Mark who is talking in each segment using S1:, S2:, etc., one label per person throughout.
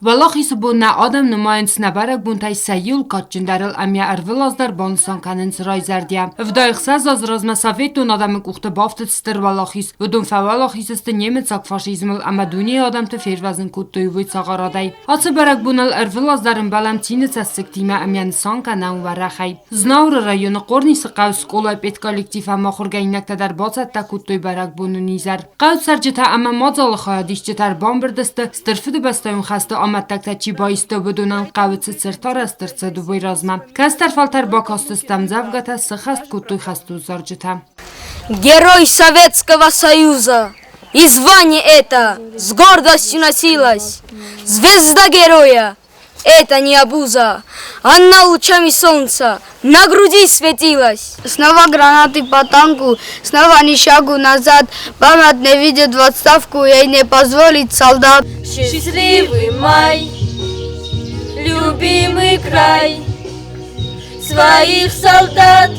S1: Уӕлахизы бон нӕ адӕм нымайынц нӕ бӕрӕгбонтӕй сӕ иуыл кадджындӕрыл ӕмӕ ӕрвылаз дӕр банысан кӕнынц райзӕрдийӕ. 76 азы размӕ советон адӕмы къухты бафтыд стыр уӕлахиз. Уыдон фӕуӕлахиз сты немыцаг фашизмыл ӕмӕ дунейы адӕмты фервӕзын кодтой уый цагъарадӕй. Ацы бӕрӕгбоныл ӕрвылаз дӕр ӕмбӕлӕм цины цӕссыгтимӕ ӕмӕ нысан кӕнӕм уӕрӕхӕй. Знауыры районы Хъорнисы хъӕуы скъолайы педколлектив ӕмӕ ахуыргӕнинӕгтӕ дӕр бацӕттӕ кодтой бӕрӕгбоны изӕр. Хъӕуы цӕрджытӕ ӕмӕ мадзалы хайадисджытӕ ӕрбамбырд сты, Стыр Фыдыбӕстӕйон хӕсты амӕттӕгтӕ чи баисты, уыдонӕн хъӕуы цы цырт арӕзт ӕрцыд, уый размӕ. Кӕстӕр фӕлтӕр бакастысты ӕмдзӕвгӕтӕ, сыххӕст кодтой хӕстон зарджытӕ.
S2: Герой Советского Союза! И звание это с гордостью носилось. Звезда героя! Это не обуза. Она лучами солнца на груди светилась.
S3: Снова гранаты по танку, снова ни шагу назад. Память не видит в отставку, ей не позволит солдат.
S4: Счастливый май, любимый край, своих солдат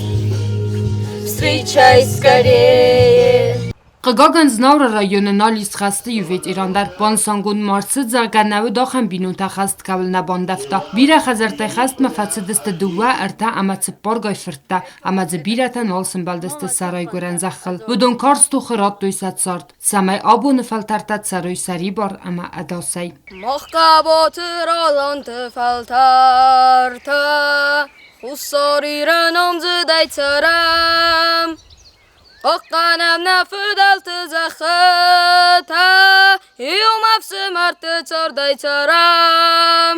S4: встречай скорее.
S1: Хъыгагӕн, Знауыры районы нал ис хӕсты иу ветеран дӕр. Банысангонд ма ӕрцыд, зӕгъгӕ, нӕ уыд ахӕм бинонтӕ хӕст кӕуыл нӕ бандӕвта. Бирӕ хӕдзӕрттӕй хӕстмӕ фӕцыдысты дыууӕ, ӕртӕ ӕмӕ цыппӕргай фырттӕ, ӕмӕ дзы бирӕтӕ нал сымбӕлдысты сӕ райгуырӕн зӕххыл. Уыдон карз тохы радтой сӕ цард, цӕмӕй абоны фӕлтӕртӕ цӕрой сӕрибар ӕмӕ ӕдасӕй.
S2: Мах Къаботы Роланты фӕлтӕртӕ Хуссар Иры номдзыдӕй цӕрӕм. Хъахъхъӕнӕм нӕ фыдӕлты зӕххытӕ, иумӕ ӕфсымӕрты цардӕй цӕрӕм.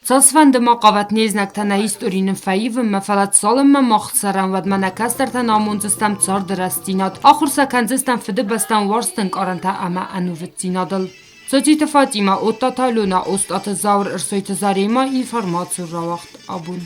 S1: Цасфӕнды ма хъавӕт не знӕгтӕ нӕ истори нын фӕивынмӕ, фӕлӕ цалынмӕ мах цӕрӕм, уӕдмӕ нӕ кӕстӕртӕн амондзыстӕм царды рӕстдзинад, ахуыр сӕ кӕндзыстӕм Фыдыбӕстӕн уарзты ӕнкъарӕнтӕ ӕмӕ ӕнувыддзинадыл. Цоциты Фатимӕ, Оттаты Алена, Остъаты Зауыр, Ӕрсойты Заремӕ информацион рауагъд абон.